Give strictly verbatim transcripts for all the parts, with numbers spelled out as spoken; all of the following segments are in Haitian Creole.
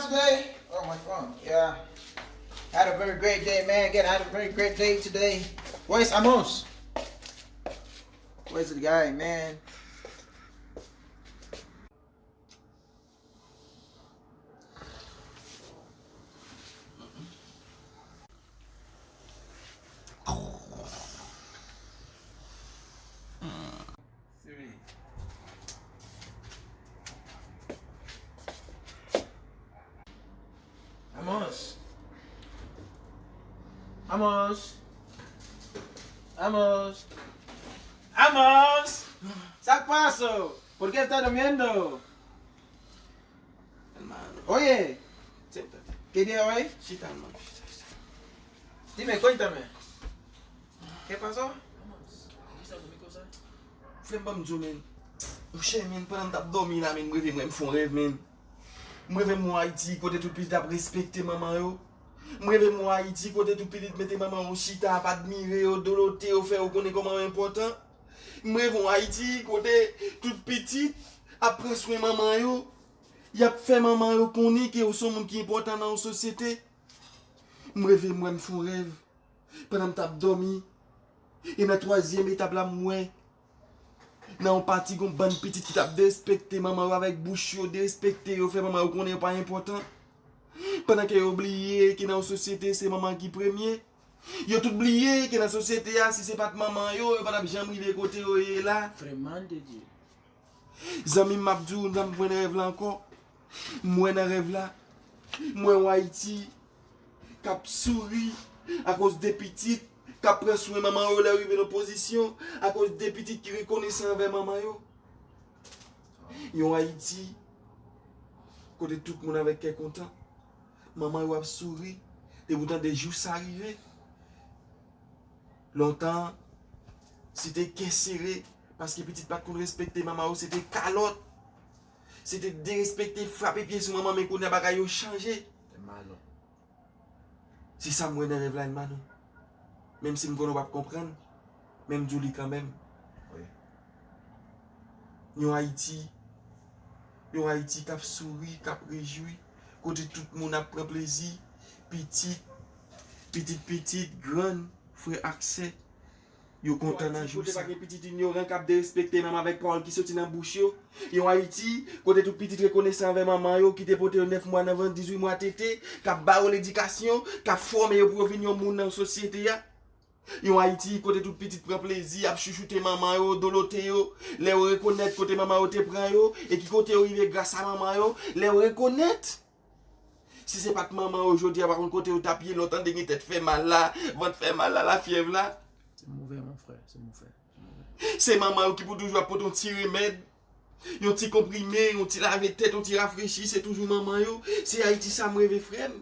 Today? Oh, my phone. Yeah. I had a very great day, man. Again, I had a very great day today. Where's Amos? Where's the guy, man? Amos. Amos. Amos. Amos. Sa k pase? ¿Por qué está durmiendo? Hermano. Oye. Siéntate. ¿Qué día hoy? Chita, hermano, chita, chita. Dime, cuéntame. ¿Qué pasó? Frè m, ban m di w, men. Monchè, men, pandan m t ap dòmi la, men, m reve, mwen, m fè yon rèv, men. M reve m wè Ayiti, kote tout pitit ap respekte manman yo. M reve m wè Ayiti, kote tout pitit mete manman yo chita, ap admire yo, dolote yo, fè yo konnen kòman yo enpòtan. M reve m wè Ayiti, kote tout pitit ap pran swen manman yo. Y ap fè manman yo konnen ke yo se yon moun ki enpòtan nan yon sosyete. M reve m wè m fè yon rèv pandan m t ap dòmi. E nan twazyèm etap la, m wè nan yon pati gon bann pitit ki t ap derespekte manman yo avèk bouch yo, derespekte yo, fè manman yo konnen yo pa enpòtan. Pandan ke yo bliye ke nan yon sosyete, se manman ki premye. Yo tout bliye ke nan sosyete a, si se pa t manman yo, yo pa t ap janm rive kote yo ye la. Vraiment de Dieu. Zanmi m, m ap di w, nan m wè nan rèv la ankò. M wè nan rèv la, m wè yon Ayiti k ap souri akoz de pitit k ap pran swen manman yo lè yo rive nan pozisyon, akoz de pitit ki rekonesan anvè manman yo. Yon Ayiti kote tout moun avèk kè kontan, manman yo ap souri, depi w tande jou sa rive. Lontan, se te kè sere, paske pitit pa t konn respekte manman yo, se te kalòt. Se te derespekte, frape pye sou manman, men kounye a bagay yo chanje. Se malon. Se sa m wè nan rèv la, Elmano. Menm si m konnen w p ap konprann, men m di w li kanmenm. Wi. Yon Ayiti, yon Ayiti k ap souri, k ap rejwi, kote tout moun ap pran plezi, pitit, pitit pitit, grann, frè ak sè, yo kontan nan jou sa. Kote pa gen pitit inyoran k ap derespekte manman avèk pawòl ki soti nan bouch yo. Yon Ayiti, kote tout pitit rekonesan anvè manman yo ki te pote yo nèf mwa nan vant, dizuit mwa tete, k ap ba yo ledikasyon, k ap fòme yo pou yo vin yon moun nan sosyete a. Yon Ayiti, kote tout pitit pran plezi, ap chouchoute manman yo, dolote yo, lè yo rekonèt kote manman yo te pran yo, e ki kote yo rive gras a manman yo, lè yo rekonèt. Si se pa t manman yo, jodi a, pa konn kote yo t ap ye, lè w tande gen tèt fè mal la, vant fè mal la, lafyèv la. Se move, mon frè, se move. Se manman yo ki pou toujou ap pote yon ti remèd, yon ti konprime, yon ti lave tèt, yon ti rafrechi, se toujou manman yo. Se Ayiti sa m reve, frè m.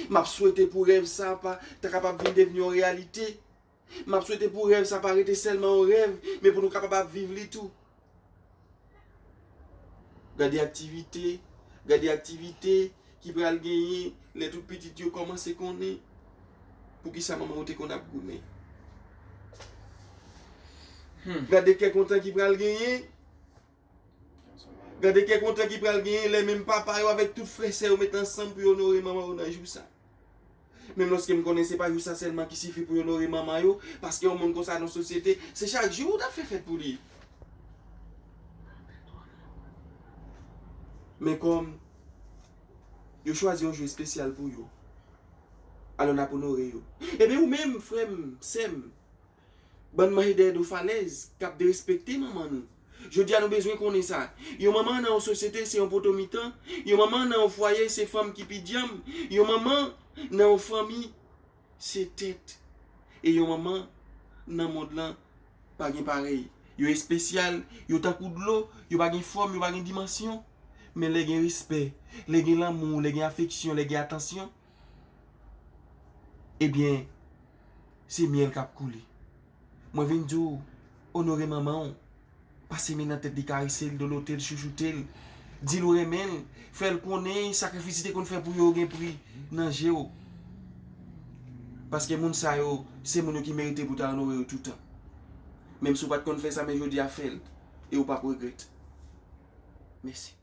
M ap swete pou rèv sa pa ta kapab vin devni yon reyalite. M ap swete pou rèv sa pa rete sèlman yon rèv, men pou nou kapab ap viv li tou. Gade aktivite, gade aktivite ki pral genyen lè tout pitit yo kòmanse konnen poukisa manman yo te konn ap goumen. Hmm. Gade kè kontan ki pral genyen. Gade kè kontan ki pral genyen lè menm papa yo avèk tout frè sè yo met ansanm pou yo onore manman yo nan jou sa. Menm lòske m konnen se pa jou sa sèlman ki sifi pou yo onore manman yo, paske yon moun konsa nan sosyete, se chak jou ou t ap fè fèt pou li. Men kòm yo chwazi yon jou espesyal pou yo, alò n ap onore yo. Ebyen ou menm, frè m, sè m, bann manje dèyè do falèz k ap derespekte manman nou. Jodi a nou bezwen konnen sa. Yon manman nan yon sosyete se yon poto mitan. Yon manman nan yon fwaye se fanm ki pi dyanm. Yon manman nan yon fanmi se tèt. E yon manman nan mond lan pa gen parèy. Yo espesyal, yo tankou dlo, yo pa gen fòm, yo pa gen dimansyon. Men lè gen respè, lè gen lanmou, lè gen afeksyon, lè gen atansyon, ebyen, se myèl k ap koule. Mwen vin di w, onore manman w. Pase men nan tèt li, karese l, dolote l, chouchoute l. Di l ou renmen l. Fè l konnen sakrifis li te konn fè pou yo gen pri nan je w. Paske moun sa yo, se moun yo ki merite pou w ta onore yo toutan. Menm si w pa t konn fè sa, men jodi a fè l. E w p ap regrèt. Mèsi.